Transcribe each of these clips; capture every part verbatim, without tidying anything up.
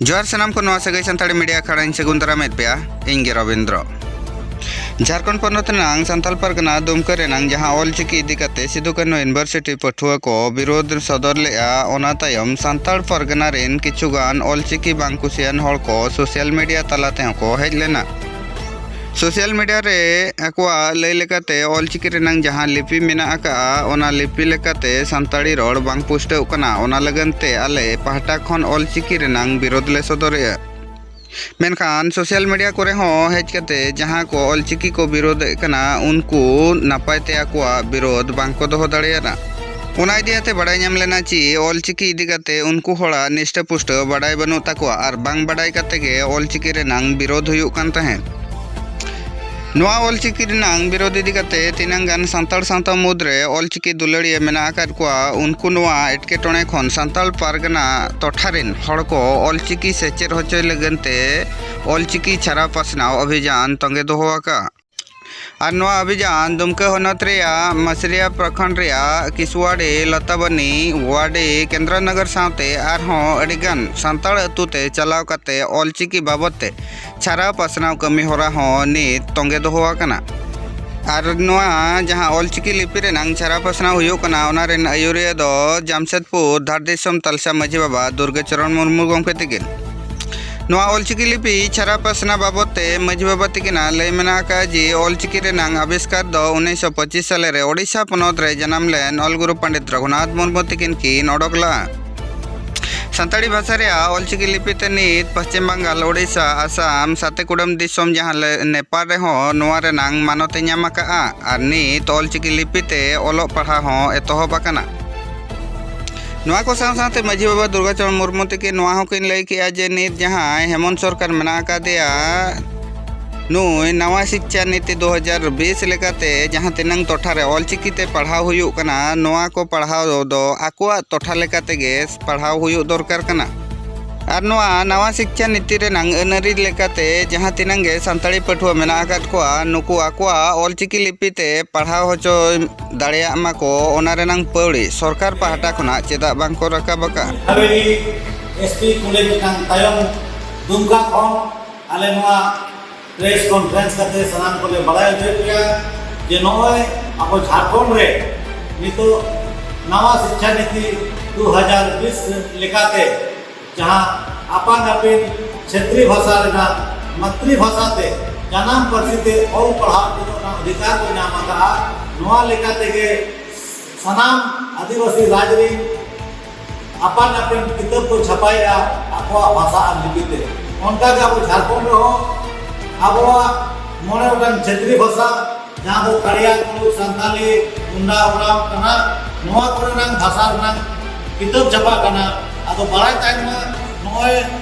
ᱡᱚᱦᱟᱨ ᱥᱟᱱᱟᱢ ᱠᱚ, ᱱᱚᱣᱟ ᱥᱟᱹᱜᱟᱹᱭ ᱥᱟᱱᱛᱟᱲᱤ ᱢᱤᱰᱤᱭᱟ ᱟᱠᱷᱲᱟᱧ ᱥᱟᱹᱜᱩᱱ ᱫᱟᱨᱟᱢᱮᱫ ᱯᱮᱭᱟ᱾ ᱤᱧ ᱜᱮ ᱨᱚᱵᱤᱱᱫᱨᱚ᱾ ᱡᱷᱟᱲᱠᱷᱚᱸᱰ ᱯᱚᱱᱚᱛ ᱨᱮᱱᱟᱝ ᱥᱟᱱᱛᱟᱲ ᱯᱟᱨᱜᱟᱱᱟ ᱫᱩᱢᱠᱟᱹ ᱨᱮᱱᱟᱝ ᱡᱟᱦᱟᱸ ᱚᱞᱪᱤᱠᱤ ᱤᱫᱤ ᱠᱟᱛᱮ ᱥᱤᱫᱩ ᱠᱟᱹᱱᱦᱩ ᱤᱭᱩᱱᱤᱵᱷᱟᱨᱥᱤᱴᱤ ᱯᱟᱹᱴᱷᱩᱣᱟᱹ ᱠᱚ ᱵᱤᱨᱳᱫᱷ ᱥᱚᱫᱚᱨ ᱞᱮᱫᱼᱟ, ᱚᱱᱟ ᱛᱟᱭᱚᱢ ᱥᱟᱱᱛᱟᱲ ᱯᱟᱨᱜᱟᱱᱟ ᱨᱮᱱ ᱠᱤᱪᱷᱩ ᱜᱟᱱ ᱚᱞᱪᱤᱠᱤ ᱵᱟᱝ ᱠᱩᱥᱤᱭᱟᱱ ᱦᱚᱲ ᱠᱚ ᱥᱳᱥᱟᱞ ᱢᱤᱰᱤᱭᱟ ᱛᱟᱞᱟ ᱛᱮᱦᱚᱸ ᱠᱚ ᱦᱮᱡ ᱞᱮᱱᱟ᱾ ᱥᱳᱥᱟᱞ ᱢᱤᱰᱤᱭᱟ ᱨᱮ ᱟᱠᱚᱣᱟᱜ ᱞᱟᱹᱭ ᱞᱮᱠᱟᱛᱮ ᱚᱞᱪᱤᱠᱤ ᱨᱮᱱᱟᱝ ᱡᱟᱦᱟᱸ ᱞᱤᱯᱤ ᱢᱮᱱᱟᱜ ᱟᱠᱟᱫᱼᱟ, ᱚᱱᱟ ᱞᱤᱯᱤ ᱞᱮᱠᱟᱛᱮ ᱥᱟᱱᱛᱟᱲᱤ ᱨᱚᱲ ᱵᱟᱝ ᱯᱩᱥᱴᱟᱹᱣᱜ ᱠᱟᱱᱟ, ᱚᱱᱟ ᱞᱟᱹᱜᱤᱫ ᱛᱮ ᱟᱞᱮ ᱯᱟᱦᱴᱟ ᱠᱷᱚᱱ ᱚᱞᱪᱤᱠᱤ ᱨᱮᱱᱟᱝ ᱵᱤᱨᱳᱫᱷ ᱞᱮ ᱥᱚᱫᱚᱨᱮᱫᱼᱟ᱾ ᱢᱮᱱᱠᱷᱟᱱ ᱥᱳᱥᱟᱞ ᱢᱤᱰᱤᱭᱟ ᱠᱚᱨᱮ ᱦᱚᱸ ᱦᱮᱡ ᱠᱟᱛᱮ ᱡᱟᱦᱟᱸ ᱠᱚ ᱚᱞᱪᱤᱠᱤ ᱠᱚ ᱵᱤᱨᱳᱫᱷᱮᱫ ᱠᱟᱱᱟ, ᱩᱱᱠᱩ ᱱᱟᱯᱟᱭ ᱛᱮ ᱟᱠᱚᱣᱟᱜ ᱵᱤᱨᱳᱫᱷ ᱵᱟᱝ ᱠᱚ ᱫᱚᱦᱚ ᱫᱟᱲᱮᱭᱟᱫᱟ᱾ ᱚᱱᱟ ᱤᱫᱤ ᱠᱟᱛᱮ ᱵᱟᱲᱟᱭ ᱧᱟᱢ ᱞᱮᱱᱟ ᱪᱮ ᱚᱞᱪᱤᱠᱤ ᱤᱫᱤ ᱠᱟᱛᱮ ᱩᱱᱠᱩ ᱦᱚᱲᱟᱜ ᱱᱤᱥᱴᱟᱹ ᱯᱩᱥᱴᱟᱹ ᱵᱟᱰᱟᱭ ᱵᱟᱹᱱᱩᱜ ᱛᱟᱠᱚᱣᱟ ᱟᱨ ᱵᱟᱝ ᱵᱟᱰᱟᱭ ᱠᱟᱛᱮ ᱜᱮ ᱚᱞᱪᱤᱠᱤ ᱨᱮᱱᱟᱝ ᱵᱤᱨᱳᱫᱷ ᱦᱩᱭᱩᱜ ᱠᱟᱱ ᱛᱟᱦᱮᱸᱫ᱾ ᱱᱚᱣᱟ ᱚᱞᱪᱤᱠᱤ ᱨᱮᱱᱟᱝ ᱵᱤᱨᱳᱫᱷ ᱤᱫᱤ ᱠᱟᱛᱮ ᱛᱤᱱᱟᱹᱝ ᱜᱟᱱ ᱥᱟᱱᱛᱟᱲ ᱥᱟᱶᱛᱟ ᱢᱩᱫᱽᱨᱮ ᱚᱞᱪᱤᱠᱤ ᱫᱩᱞᱟᱹᱲᱤᱭᱟᱹ ᱢᱮᱱᱟᱜ ᱟᱠᱟᱫ ᱠᱚᱣᱟ, ᱩᱱᱠᱩ ᱱᱚᱣᱟ ᱮᱴᱠᱮᱴᱚᱬᱮ ᱠᱷᱚᱱ ᱥᱟᱱᱛᱟᱲ ᱯᱟᱨᱜᱟᱱᱟ ᱴᱚᱴᱷᱟ ᱨᱮᱱ ᱦᱚᱲ ᱠᱚ ᱚᱞᱪᱤᱠᱤ ᱥᱮᱪᱮᱫ ᱦᱚᱪᱚᱭ ᱞᱟᱹᱜᱤᱫ ᱛᱮ ᱚᱞᱪᱤᱠᱤ ᱪᱷᱟᱨᱟᱣ ᱯᱟᱥᱱᱟᱣ ᱚᱵᱷᱤᱡᱟᱱ ᱛᱚᱸᱜᱮ ᱫᱚᱦᱚ ᱟᱠᱟᱫᱼᱟ᱾ ᱟᱨ ᱱᱚᱣᱟ ᱚᱵᱷᱤᱡᱟᱱ ᱫᱩᱢᱠᱟᱹ ᱦᱚᱱᱚᱛ ᱨᱮᱭᱟᱜ ᱢᱟᱥᱨᱤᱭᱟ ᱯᱨᱚᱠᱷᱚᱸᱰ ᱨᱮᱭᱟᱜ ᱠᱤᱥᱣᱟᱲᱤ, ᱞᱚᱛᱟᱵᱟᱱᱤ, ᱣᱟᱰᱤ, ᱠᱮᱱᱫᱨᱚᱱᱚᱜᱚᱨ ᱥᱟᱶᱛᱮ ᱟᱨᱦᱚᱸ ᱟᱹᱰᱤᱜᱟᱱ ᱥᱟᱱᱛᱟᱲ ᱟᱹᱛᱩ ᱛᱮ ᱪᱟᱞᱟᱣ ᱠᱟᱛᱮ ᱚᱞᱪᱤᱠᱤ ᱵᱟᱵᱚᱫ ᱛᱮ ᱪᱷᱟᱨᱟᱣ ᱯᱟᱥᱱᱟᱣ ᱠᱟᱹᱢᱤ ᱦᱚᱨᱟ ᱦᱚᱸ ᱱᱤᱛ ᱛᱚᱸᱜᱮ ᱫᱚᱦᱚ ᱟᱠᱟᱱᱟ᱾ ᱟᱨ ᱱᱚᱣᱟ ᱡᱟᱦᱟᱸ ᱚᱞᱪᱤᱠᱤ ᱞᱤᱯᱤ ᱨᱮᱱᱟᱝ ᱪᱷᱟᱨᱟᱣ ᱯᱟᱥᱱᱟᱣ ᱦᱩᱭᱩᱜ ᱠᱟᱱᱟ, ᱚᱱᱟ ᱨᱮᱱ ᱟᱹᱭᱩᱨᱤᱭᱟᱹ ᱫᱚ ᱡᱟᱢᱥᱮᱫᱽᱯᱩᱨ ᱫᱷᱟᱲ ᱫᱤᱥᱚᱢ ᱛᱟᱞᱥᱟ ᱢᱟᱹᱡᱷᱤ ᱵᱟᱵᱟ ᱫᱩᱨᱜᱟᱹ ᱪᱚᱨᱚᱬ ᱢᱩᱨᱢᱩ ᱜᱚᱢᱠᱮ ᱛᱤᱠᱤᱱ᱾ ᱱᱚᱣᱟ ᱚᱞᱪᱤᱠᱤ ᱞᱤᱯᱤ ᱪᱷᱟᱨᱟᱣ ᱯᱟᱥᱱᱟᱣ ᱵᱟᱵᱚᱫ ᱛᱮ ᱢᱟᱹᱡᱷᱤ ᱵᱟᱵᱟ ᱛᱤᱠᱤᱱᱟᱜ ᱞᱟᱹᱭ ᱢᱮᱱᱟᱜ ᱟᱠᱟᱫᱼᱟ ᱡᱮ ᱚᱞᱪᱤᱠᱤ ᱨᱮᱱᱟᱝ ᱟᱵᱤᱥᱠᱟᱨ ᱫᱚ ᱩᱱᱤᱥᱥᱚ ᱯᱚᱸᱪᱤᱥ ᱥᱟᱞᱮ ᱨᱮ ᱳᱰᱤᱥᱟ ᱯᱚᱱᱚᱛ ᱨᱮ ᱡᱟᱱᱟᱢ ᱞᱮᱱ ᱚᱞ ᱜᱩᱨᱩ ᱯᱚᱱᱰᱤᱛ ᱨᱚᱜᱷᱩᱱᱟᱛᱷ ᱢᱩᱨᱢᱩ ᱛᱤᱠᱤᱱ ᱠᱤᱱ ᱚᱰᱚᱠ ᱞᱮᱫᱼᱟ᱾ ᱥᱟᱱᱛᱟᱲᱤ ᱵᱷᱟᱥᱟ ᱨᱮᱭᱟᱜ ᱚᱞᱪᱤᱠᱤ ᱞᱤᱯᱤ ᱛᱮ ᱱᱤᱛ ᱯᱚᱥᱪᱤᱢ ᱵᱟᱝᱜᱟᱞ, ᱳᱰᱤᱥᱟ, ᱟᱥᱟᱢ, ᱥᱟᱛᱮ ᱠᱩᱰᱟᱹᱢ ᱫᱤᱥᱚᱢ ᱡᱟᱦᱟᱸ ᱞᱮ-, ᱱᱮᱯᱟᱞ ᱨᱮᱦᱚᱸ ᱱᱚᱣᱟ ᱨᱮᱱᱟᱝ ᱢᱟᱱᱚᱛ ᱮ ᱧᱟᱢ ᱟᱠᱟᱫᱼᱟ ᱟᱨ ᱱᱤᱛ ᱚᱞᱪᱤᱠᱤ ᱞᱤᱯᱤ ᱛᱮ ᱚᱞᱚᱜ ᱯᱟᱲᱦᱟᱣ ᱦᱚᱸ ᱮᱛᱚᱦᱚᱵ ᱟᱠᱟᱱᱟ᱾ ᱱᱚᱣᱟ ᱠᱚ ᱥᱟᱶ ᱥᱟᱶᱛᱮ ᱢᱟᱹᱡᱷᱤ ᱵᱟᱵᱟ ᱫᱩᱨᱜᱟᱪᱚᱨᱚᱬ ᱢᱩᱨᱢᱩ ᱛᱤᱠᱤᱱ ᱱᱚᱣᱟ ᱦᱚᱸᱠᱤᱱ ᱞᱟᱹᱭ ᱠᱮᱜᱼᱟ ᱡᱮ ᱱᱤᱛ ᱡᱟᱦᱟᱸᱭ ᱦᱮᱢᱚᱱᱛ ᱥᱚᱨᱠᱟᱨ ᱢᱮᱱᱟᱜ ᱟᱠᱟᱫᱮᱭᱟ, ᱱᱩᱭ ᱱᱟᱣᱟ ᱥᱤᱠᱪᱷᱟ ᱱᱤᱛᱤ ᱫᱩ ᱦᱟᱡᱟᱨ ᱵᱤᱥ ᱞᱮᱠᱟᱛᱮ ᱡᱟᱦᱟᱸ ᱛᱤᱱᱟᱹᱝ ᱴᱚᱴᱷᱟ ᱨᱮ ᱚᱞᱪᱤᱠᱤ ᱛᱮ ᱯᱟᱲᱦᱟᱣ ᱦᱩᱭᱩᱜ ᱠᱟᱱᱟ, ᱱᱚᱣᱟ ᱠᱚ ᱯᱟᱲᱦᱟᱣ ᱫᱚ ᱟᱠᱚᱣᱟᱜ ᱴᱚᱴᱷᱟ ᱞᱮᱠᱟ ᱛᱮᱜᱮ ᱯᱟᱲᱦᱟᱣ ᱦᱩᱭᱩᱜ ᱫᱚᱨᱠᱟᱨ ᱠᱟᱱᱟ᱾ ᱟᱨ ᱱᱚᱣᱟ ᱱᱟᱣᱟ ᱥᱤᱠᱪᱷᱟ ᱱᱤᱛᱤ ᱨᱮᱱᱟᱝ ᱟᱹᱱ ᱟᱹᱨᱤ ᱞᱮᱠᱟᱛᱮ ᱡᱟᱦᱟᱸ ᱛᱤᱱᱟᱹᱝ ᱜᱮ ᱥᱟᱱᱛᱟᱲᱤ ᱯᱟᱹᱴᱷᱩᱣᱟᱹ ᱢᱮᱱᱟᱜ ᱟᱠᱟᱫ ᱠᱚᱣᱟ, ᱱᱩᱠᱩ ᱟᱠᱚᱣᱟᱜ ᱚᱞᱪᱤᱠᱤ ᱞᱤᱯᱤ ᱛᱮ ᱯᱟᱲᱦᱟᱣ ᱦᱚᱪᱚ ᱫᱟᱲᱮᱭᱟᱜ ᱢᱟᱠᱚ, ᱚᱱᱟ ᱨᱮᱱᱟᱝ ᱯᱟᱹᱣᱲᱤ ᱥᱚᱨᱠᱟᱨ ᱯᱟᱦᱴᱟ ᱠᱷᱚᱱᱟᱜ ᱪᱮᱫᱟᱜ ᱵᱟᱝ ᱠᱚ ᱨᱟᱠᱟᱵ ᱟᱠᱟᱫᱼᱟ? ᱮᱥ ᱯᱤ ᱠᱚᱞᱮᱡᱽ ᱢᱤᱫᱴᱟᱝ ᱛᱟᱭᱚᱢ ᱫᱩᱢᱠᱟ ᱠᱷᱚᱱ ᱟᱞᱮ ᱱᱚᱣᱟ ᱯᱨᱮᱥ ᱠᱚᱱᱯᱷᱟᱨᱮᱱᱥ ᱠᱟᱛᱮ ᱥᱟᱱᱟᱢ ᱠᱚᱞᱮ ᱵᱟᱲᱟᱭ ᱦᱚᱪᱚᱭᱮᱫ ᱯᱮᱭᱟ ᱡᱮ ᱱᱚᱜᱼᱚᱭ ᱟᱵᱚ ᱡᱷᱟᱲᱠᱷᱚᱸᱰ ᱨᱮ ᱱᱤᱛᱚᱜ ᱱᱟᱣᱟ ᱥᱤᱠᱠᱷᱟ ᱱᱤᱛᱤ ᱫᱩ ᱦᱟᱡᱟᱨ ᱵᱤᱥ ᱞᱮᱠᱟᱛᱮ ᱡᱟᱦᱟᱸ ᱟᱯᱟᱱ ᱟᱹᱯᱤᱱ ᱪᱷᱮᱛᱨᱤ ᱵᱷᱟᱥᱟ ᱨᱮᱱᱟᱜ ᱢᱟᱛᱨᱤ ᱵᱷᱟᱥᱟ ᱛᱮ ᱡᱟᱱᱟᱢ ᱯᱟᱹᱨᱥᱤ ᱛᱮ ᱚᱞ ᱯᱟᱲᱦᱟᱣ ᱪᱮᱫᱚᱜ ᱨᱮᱱᱟᱜ ᱚᱫᱷᱤᱠᱟᱨ ᱠᱚ ᱧᱟᱢ ᱟᱠᱟᱫᱼᱟ᱾ ᱱᱚᱣᱟ ᱞᱮᱠᱟ ᱛᱮᱜᱮ ᱥᱟᱱᱟᱢ ᱟᱹᱫᱤᱵᱟᱹᱥᱤ ᱨᱟᱡᱽ ᱨᱤᱱ ᱟᱯᱟᱱ ᱟᱹᱯᱤᱱ ᱠᱤᱛᱟᱹᱵ ᱠᱚ ᱪᱷᱟᱯᱟᱭᱮᱫᱼᱟ ᱟᱠᱚᱣᱟᱜ ᱵᱷᱟᱥᱟ ᱟᱨ ᱞᱤᱯᱤ ᱛᱮ᱾ ᱚᱱᱠᱟᱜᱮ ᱟᱵᱚ ᱡᱷᱟᱲᱠᱷᱚᱸᱰ ᱨᱮᱦᱚᱸ ᱟᱵᱚᱣᱟᱜ ᱢᱚᱬᱮ ᱜᱚᱴᱟᱝ ᱪᱷᱮᱛᱨᱤ ᱵᱷᱟᱥᱟ, ᱡᱟᱦᱟᱸ ᱫᱚ ᱠᱷᱟᱲᱭᱟ, ᱠᱩᱲᱩᱠ, ᱥᱟᱱᱛᱟᱞᱤ, ᱢᱩᱱᱰᱟ, ᱳᱨᱟᱣ ᱠᱟᱱᱟ, ᱱᱚᱣᱟ ᱠᱚᱨᱮᱱᱟᱜ ᱵᱷᱟᱥᱟ ᱨᱮᱱᱟᱜ ᱠᱤᱛᱟᱹᱵ ᱪᱷᱟᱯᱟᱜ ᱠᱟᱱᱟ᱾ ᱟᱫᱚ ᱵᱟᱲᱟᱭ ᱛᱟᱦᱮᱱ ᱢᱟ, ᱱᱚᱜᱼᱚᱭ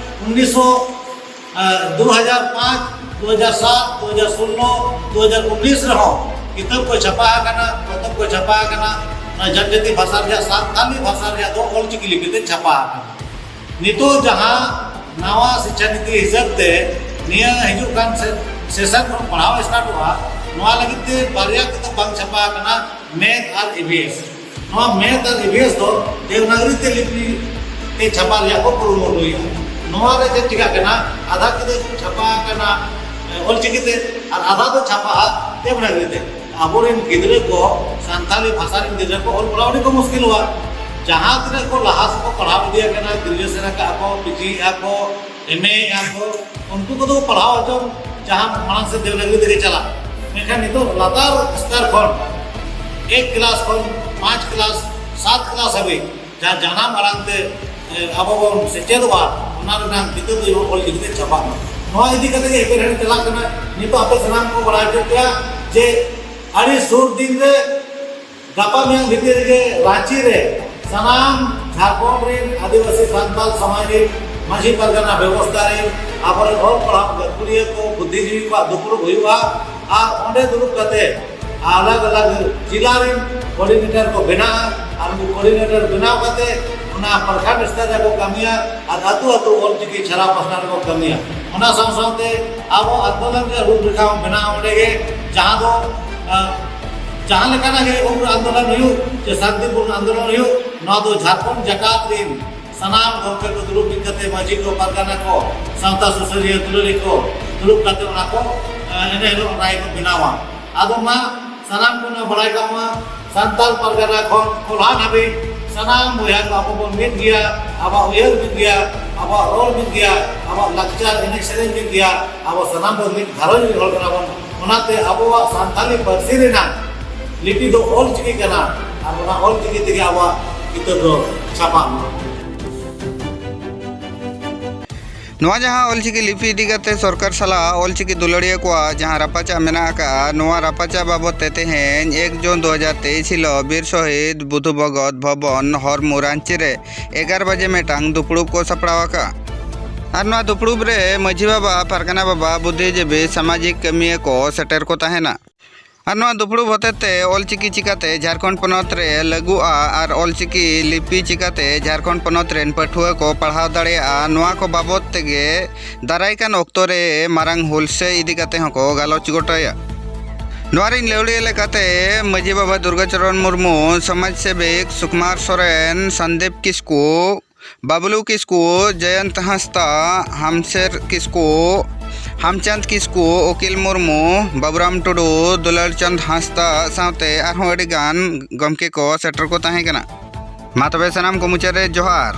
ᱩᱱᱤᱥᱥᱚ ᱟᱨ ᱫᱩ ᱦᱟᱡᱟᱨ ᱯᱟᱸᱪ, ᱫᱩ ᱦᱟᱡᱟᱨ ᱥᱟᱛ, ᱫᱩ ᱦᱟᱡᱟᱨ ᱥᱳᱞᱞᱳ, ᱫᱩ ᱦᱟᱡᱟᱨ ᱩᱱᱤᱥ ᱨᱮᱦᱚᱸ ᱠᱤᱛᱟᱹᱵ ᱠᱚ ᱪᱷᱟᱯᱟ ᱟᱠᱟᱱᱟ, ᱯᱚᱛᱚᱵ ᱠᱚ ᱪᱷᱟᱯᱟ ᱟᱠᱟᱱᱟ᱾ ᱚᱱᱟ ᱡᱟᱹᱛᱤᱭᱟᱹᱨᱤ ᱵᱷᱟᱥᱟ ᱨᱮᱭᱟᱜ, ᱥᱟᱱᱛᱟᱞᱤ ᱵᱷᱟᱥᱟ ᱨᱮᱭᱟᱜ ᱫᱚ ᱚᱞᱪᱤᱠᱤ ᱞᱤᱯᱤ ᱛᱮ ᱪᱷᱟᱯᱟ ᱟᱠᱟᱱᱟ᱾ ᱱᱤᱛᱚᱜ ᱡᱟᱦᱟᱸ ᱱᱟᱣᱟ ᱥᱤᱠᱠᱷᱟ ᱱᱤᱛᱤ ᱦᱤᱥᱟᱹᱵ ᱛᱮ ᱱᱤᱭᱟᱹ ᱦᱤᱡᱩᱜ ᱠᱟᱱ ᱥᱮ-, ᱥᱮᱥᱚᱱ ᱠᱷᱚᱱ ᱯᱟᱲᱦᱟᱣ ᱥᱴᱟᱨᱴᱚᱜᱼᱟ, ᱱᱚᱣᱟ ᱞᱟᱹᱜᱤᱫ ᱛᱮ ᱵᱟᱨᱭᱟ ᱠᱤᱛᱟᱹᱵ ᱵᱟᱝ ᱪᱷᱟᱯᱟ ᱟᱠᱟᱱᱟ, ᱢᱮᱛᱷ ᱟᱨ ᱤ ᱵᱷᱤ ᱮᱥ᱾ ᱱᱚᱣᱟ ᱢᱮᱛᱷ ᱟᱨ ᱤ ᱵᱷᱤ ᱮᱥ ᱫᱚ ᱫᱮᱵᱽᱱᱟᱜᱚᱨᱤ ᱛᱮ ᱞᱤᱯᱤ ᱛᱮ ᱪᱷᱟᱯᱟ ᱨᱮᱭᱟᱜ ᱠᱚ ᱠᱩᱨᱩᱢᱩᱴᱩᱭᱟ᱾ ᱱᱚᱣᱟ ᱨᱮ ᱪᱮᱫ ᱪᱤᱠᱟᱹᱜ ᱠᱟᱱᱟ, ᱟᱫᱷᱟ ᱠᱤᱛᱟᱹᱵ ᱪᱷᱟᱯᱟ ᱟᱠᱟᱱᱟ, ᱮ, ᱚᱞᱪᱤᱠᱤ ᱛᱮ, ᱟᱨ ᱟᱫᱷᱟ ᱫᱚ ᱪᱷᱟᱯᱟᱜᱼᱟ ᱫᱮᱵᱽᱱᱟᱜᱚᱨᱤ ᱛᱮ᱾ ᱟᱵᱚᱨᱮᱱ ᱜᱤᱫᱽᱨᱟᱹ ᱠᱚ, ᱥᱟᱱᱛᱟᱲᱤ ᱵᱷᱟᱥᱟ ᱨᱮᱱ ᱜᱤᱫᱽᱨᱟᱹ ᱠᱚ ᱚᱞ ᱯᱟᱲᱦᱟᱣ ᱟᱹᱰᱤ ᱠᱚ ᱢᱩᱥᱠᱤᱞᱚᱜᱼᱟ᱾ ᱡᱟᱦᱟᱸ ᱛᱤᱱᱟᱹᱜ ᱠᱚ ᱞᱟᱦᱟ ᱥᱮᱫ ᱠᱚ ᱯᱟᱲᱦᱟᱣ ᱤᱫᱤ ᱟᱠᱟᱱᱟ, ᱜᱨᱮᱡᱩᱭᱮᱥᱚᱱ ᱟᱠᱟᱫ ᱠᱚ, ᱯᱤ ᱡᱤ ᱮᱫᱼᱟ ᱠᱚ, ᱮᱢ ᱮ ᱮᱫᱼᱟ ᱠᱚ, ᱩᱱᱠᱩ ᱠᱚᱫᱚ ᱯᱟᱲᱦᱟᱣ ᱦᱚᱪᱚ ᱡᱟᱦᱟᱸ ᱢᱟᱲᱟᱝ ᱥᱮᱫ ᱫᱮᱵᱽᱱᱟᱜᱚᱨᱤ ᱛᱮᱜᱮ ᱪᱟᱞᱟᱜ᱾ ᱢᱮᱱᱠᱷᱟᱱ ᱱᱤᱛᱚᱜ ᱞᱟᱛᱟᱨ ᱥᱛᱚᱨ ᱠᱷᱚᱱ, ᱮᱠ ᱠᱞᱟᱥ ᱠᱷᱚᱱ ᱯᱟᱸᱪ ᱠᱞᱟᱥ, ᱥᱟᱛ ᱠᱞᱟᱥ ᱦᱟᱹᱵᱤᱡ ᱡᱟᱦᱟᱸ ᱡᱟᱱᱟᱢ ᱟᱲᱟᱝ ᱛᱮ, ᱮ, ᱟᱵᱚ ᱵᱚᱱ ᱥᱮᱪᱮᱫᱚᱜᱼᱟ, ᱚᱱᱟ ᱨᱮᱱᱟᱜ ᱠᱤᱛᱟᱹᱵ ᱫᱚ ᱡᱮᱢᱚᱱ ᱚᱞ ᱪᱤᱠᱤ ᱛᱮ ᱪᱷᱟᱯᱟᱜ ᱢᱟ᱾ ᱱᱚᱣᱟ ᱤᱫᱤ ᱠᱟᱛᱮ ᱜᱮ ᱮᱯᱮᱨᱦᱮᱸᱰᱮᱡ ᱪᱟᱞᱟᱜ ᱠᱟᱱᱟ᱾ ᱱᱤᱛᱚᱜ ᱟᱯᱮ ᱥᱟᱱᱟᱢ ᱠᱚ ᱵᱟᱲᱟᱭ ᱦᱚᱪᱚ ᱯᱮᱭᱟ ᱡᱮ ᱟᱹᱰᱤ ᱥᱩᱨ ᱫᱤᱱ ᱨᱮ, ᱜᱟᱯᱟ ᱢᱮᱭᱟᱝ ᱵᱷᱤᱛᱤᱨ ᱨᱮᱜᱮ ᱨᱟᱸᱪᱤ ᱨᱮ ᱥᱟᱱᱟᱢ ᱡᱷᱟᱲᱠᱷᱚᱸᱰ ᱨᱮᱱ ᱟᱹᱫᱤᱵᱟᱹᱥᱤ ᱥᱟᱱᱛᱟᱲ ᱥᱚᱢᱟᱡᱽ ᱨᱮᱱ ᱢᱟᱹᱡᱷᱤ ᱯᱟᱨᱜᱟᱱᱟ ᱵᱮᱵᱚᱥᱛᱷᱟ ᱨᱮᱱ ᱟᱵᱚᱨᱮᱱ ᱚᱞ ᱯᱟᱲᱦᱟᱣ ᱜᱟᱹᱠᱷᱩᱲᱤᱭᱟᱹ ᱠᱚ, ᱵᱩᱫᱽᱫᱷᱤᱡᱤᱵᱤ ᱠᱚᱣᱟᱜ ᱫᱩᱯᱲᱩᱵ ᱦᱩᱭᱩᱜᱼᱟ᱾ ᱟᱨ ᱚᱸᱰᱮ ᱫᱩᱲᱩᱵ ᱠᱟᱛᱮ ᱟᱞᱟᱜᱽ ᱟᱞᱟᱜᱽ ᱡᱤᱞᱟ ᱨᱮᱱ ᱠᱳᱚᱨᱰᱤᱱᱮᱴᱚᱨ ᱠᱚ ᱵᱮᱱᱟᱜᱼᱟ᱾ ᱟᱨ ᱩᱱᱠᱩ ᱠᱳᱚᱨᱰᱤᱱᱮᱴᱚᱨ ᱵᱮᱱᱟᱣ ᱠᱟᱛᱮ ᱚᱱᱟ ᱯᱨᱚᱠᱷᱚᱸᱰ ᱥᱛᱚᱨ ᱨᱮᱠᱚ ᱠᱟᱹᱢᱤᱭᱟ ᱟᱨ ᱟᱹᱛᱩ ᱟᱹᱛᱩ ᱚᱞᱪᱤᱠᱤ ᱪᱷᱟᱨᱟᱣ ᱯᱟᱥᱱᱟᱣ ᱨᱮᱠᱚ ᱠᱟᱹᱢᱤᱭᱟ᱾ ᱚᱱᱟ ᱥᱟᱶ ᱥᱟᱶᱛᱮ ᱟᱵᱚ ᱟᱱᱫᱳᱞᱚᱱ ᱨᱮᱭᱟᱜ ᱨᱩᱯ ᱨᱮᱠᱷᱟ ᱦᱚᱸ ᱵᱮᱱᱟᱣ ᱚᱸᱰᱮ ᱜᱮ, ᱡᱟᱦᱟᱸ ᱫᱚ, ᱟᱸ, ᱡᱟᱦᱟᱸ ᱞᱮᱠᱟᱱᱟᱜ ᱜᱮ ᱩᱜᱽᱨᱚ ᱟᱱᱫᱳᱞᱚᱱ ᱦᱩᱭᱩᱜ ᱪᱮ ᱥᱟᱱᱛᱤᱯᱩᱨᱱᱚ ᱟᱱᱫᱳᱞᱚᱱ ᱦᱩᱭᱩᱜ, ᱱᱚᱣᱟ ᱫᱚ ᱡᱷᱟᱲᱠᱷᱚᱸᱰ ᱡᱟᱠᱟᱛ ᱨᱮᱱ ᱥᱟᱱᱟᱢ ᱜᱚᱢᱠᱮ ᱠᱚ ᱫᱩᱲᱩᱵ ᱢᱤᱫ ᱠᱟᱛᱮ, ᱢᱟᱹᱡᱷᱤ ᱠᱚ, ᱯᱟᱨᱜᱟᱱᱟ ᱠᱚ, ᱥᱟᱶᱛᱟ ᱥᱩᱥᱟᱹᱨᱤᱭᱟᱹ ᱫᱩᱞᱟᱹᱲᱤ ᱠᱚ ᱫᱩᱲᱩᱵ ᱠᱟᱛᱮ ᱚᱱᱟ ᱠᱚ, ᱮ, ᱤᱱᱟᱹ ᱦᱤᱞᱳᱜ ᱨᱟᱭ ᱠᱚ ᱵᱮᱱᱟᱣᱟ᱾ ᱟᱫᱚ ᱢᱟ ᱥᱟᱱᱟᱢ ᱠᱚ ᱚᱱᱟ ᱵᱟᱲᱟᱭ ᱠᱟᱜ ᱢᱟ, ᱥᱟᱱᱛᱟᱲ ᱯᱟᱨᱜᱟᱱᱟ ᱠᱷᱚᱱ ᱠᱚᱞᱦᱟᱱ ᱦᱟᱹᱵᱤᱡ ᱥᱟᱱᱟᱢ ᱵᱚᱭᱦᱟ ᱠᱚ ᱟᱵᱚ ᱵᱚᱱ ᱢᱤᱫ ᱜᱮᱭᱟ, ᱟᱵᱚᱣᱟᱜ ᱩᱭᱦᱟᱹᱨ ᱢᱤᱫ ᱜᱮᱭᱟ, ᱟᱵᱚᱣᱟᱜ ᱨᱚᱲ ᱢᱤᱫ ᱜᱮᱭᱟ, ᱟᱵᱚᱣᱟᱜ ᱞᱟᱠᱪᱟᱨ ᱮᱱᱮᱡ ᱥᱮᱨᱮᱧ ᱢᱤᱫ ᱜᱮᱭᱟ, ᱟᱵᱚ ᱥᱟᱱᱟᱢ ᱵᱚᱱ ᱢᱤᱫ ᱜᱷᱟᱨᱚᱸᱡᱽ ᱨᱤᱱ ᱦᱚᱲ ᱠᱟᱱᱟ ᱵᱚᱱ᱾ ᱚᱱᱟᱛᱮ ᱟᱵᱚᱣᱟᱜ ᱥᱟᱱᱛᱟᱲᱤ ᱯᱟᱹᱨᱥᱤ ᱨᱮᱱᱟᱜ ᱞᱤᱯᱤ ᱫᱚ ᱚᱞ ᱪᱤᱠᱤ ᱠᱟᱱᱟ, ᱟᱨ ᱚᱱᱟ ᱚᱞ ᱪᱤᱠᱤ ᱛᱮᱜᱮ ᱟᱵᱚᱣᱟᱜ ᱠᱤᱛᱟᱹᱵ ᱫᱚ ᱪᱷᱟᱯᱟᱜ ᱢᱟ᱾ ᱱᱚᱣᱟ ᱡᱟᱦᱟᱸ ᱚᱞᱪᱤᱠᱤ ᱞᱤᱯᱤ ᱤᱫᱤ ᱠᱟᱛᱮ ᱥᱚᱨᱠᱟᱨ ᱥᱟᱞᱟᱜ ᱚᱞᱪᱤᱠᱤ ᱫᱩᱞᱟᱹᱲᱤᱭᱟᱹ ᱠᱚᱣᱟᱜ ᱡᱟᱦᱟᱸ ᱨᱟᱯᱟᱪᱟᱜ ᱢᱮᱱᱟᱜ ᱟᱠᱟᱫᱼᱟ, ᱱᱚᱣᱟ ᱨᱟᱯᱟᱪᱟᱜ ᱵᱟᱵᱚᱫ ᱛᱮ ᱛᱮᱦᱮᱧ ᱮᱠ ᱡᱩᱱ ᱫᱩ ᱦᱟᱡᱟᱨ ᱛᱮᱭᱤᱥ ᱦᱤᱞᱳᱜ ᱵᱤᱨ ᱥᱚᱦᱤᱫ ᱵᱩᱫᱷᱩ ᱵᱷᱚᱜᱚᱛ ᱵᱷᱚᱵᱚᱱ ᱦᱚᱨᱢᱩ ᱨᱟᱸᱪᱤ ᱨᱮ ᱮᱜᱟᱨᱚ ᱵᱟᱡᱮ ᱢᱤᱫᱴᱟᱝ ᱫᱩᱯᱲᱩᱵ ᱠᱚ ᱥᱟᱯᱲᱟᱣ ᱟᱠᱟᱫᱼᱟ᱾ ᱟᱨ ᱱᱚᱣᱟ ᱫᱩᱯᱲᱩᱵ ᱨᱮ ᱢᱟᱹᱡᱷᱤ ᱵᱟᱵᱟ, ᱯᱟᱨᱜᱟᱱᱟ ᱵᱟᱵᱟ, ᱵᱩᱫᱽᱫᱷᱤᱡᱤᱵᱤ, ᱥᱟᱢᱟᱡᱤᱠ ᱠᱟᱹᱢᱤᱭᱟᱹ ᱠᱚ ᱥᱮᱴᱮᱨ ᱠᱚ ᱛᱟᱦᱮᱱᱟ᱾ ᱟᱨ ᱱᱚᱣᱟ ᱫᱩᱯᱲᱩᱵ ᱦᱚᱛᱮᱛᱮ ᱚᱞᱪᱤᱠᱤ ᱪᱤᱠᱟᱹᱛᱮ ᱡᱷᱟᱲᱠᱷᱚᱸᱰ ᱯᱚᱱᱚᱛ ᱨᱮ ᱞᱟᱹᱜᱩᱜᱼᱟ ᱟᱨ ᱚᱞᱪᱤᱠᱤ ᱞᱤᱯᱤ ᱪᱤᱠᱟᱹᱛᱮ ᱡᱷᱟᱲᱠᱷᱚᱸᱰ ᱯᱚᱱᱚᱛ ᱨᱮᱱ ᱯᱟᱹᱴᱷᱩᱣᱟᱹ ᱠᱚ ᱯᱟᱲᱦᱟᱣ ᱫᱟᱲᱮᱭᱟᱜᱼᱟ, ᱱᱚᱣᱟ ᱠᱚ ᱵᱟᱵᱚᱫ ᱛᱮᱜᱮ ᱫᱟᱨᱟᱭ ᱠᱟᱱ ᱚᱠᱛᱚ ᱨᱮ ᱢᱟᱨᱟᱝ ᱦᱩᱞᱥᱟᱹᱭ ᱤᱫᱤ ᱠᱟᱛᱮ ᱦᱚᱸᱠᱚ ᱜᱟᱞᱚᱪ ᱜᱚᱴᱟᱭᱟ᱾ ᱱᱚᱣᱟ ᱨᱤᱱ ᱞᱟᱹᱣᱲᱤᱭᱟᱹ ᱞᱮᱠᱟᱛᱮ ᱢᱟᱹᱡᱷᱤ ᱵᱟᱵᱟ ᱫᱩᱨᱜᱟᱪᱚᱨᱚᱱ ᱢᱩᱨᱢᱩ, ᱥᱚᱢᱟᱡᱽ ᱥᱮᱵᱤᱠ ᱥᱩᱠᱩᱢᱟᱨ ᱥᱚᱨᱮᱱ, ᱥᱚᱱᱫᱤᱯ ᱠᱤᱥᱠᱩ, ᱵᱟᱵᱞᱩ ᱠᱤᱥᱠᱩ, ᱡᱚᱭᱚᱱᱛ ᱦᱟᱸᱥᱫᱟ, ᱦᱟᱢᱥᱮᱨ ᱠᱤᱥᱠᱩ, ᱦᱟᱢᱪᱟᱸᱫᱽ ᱠᱤᱥᱠᱩ, ᱩᱠᱤᱞ ᱢᱩᱨᱢᱩ, ᱵᱟᱵᱩᱨᱟᱢ ᱴᱩᱰᱩ, ᱫᱩᱞᱟᱹᱲ ᱪᱟᱸᱫᱽ ᱦᱟᱸᱥᱫᱟ ᱥᱟᱶᱛᱮ ᱟᱨᱦᱚᱸ ᱟᱹᱰᱤ ᱜᱟᱱ ᱜᱚᱢᱠᱮ ᱠᱚ ᱥᱮᱴᱮᱨ ᱠᱚ ᱛᱟᱦᱮᱸ ᱠᱟᱱᱟ᱾ ᱢᱟ ᱛᱚᱵᱮ ᱥᱟᱱᱟᱢ ᱠᱚ ᱢᱩᱪᱟᱹᱫ ᱨᱮ ᱡᱚᱦᱟᱨ᱾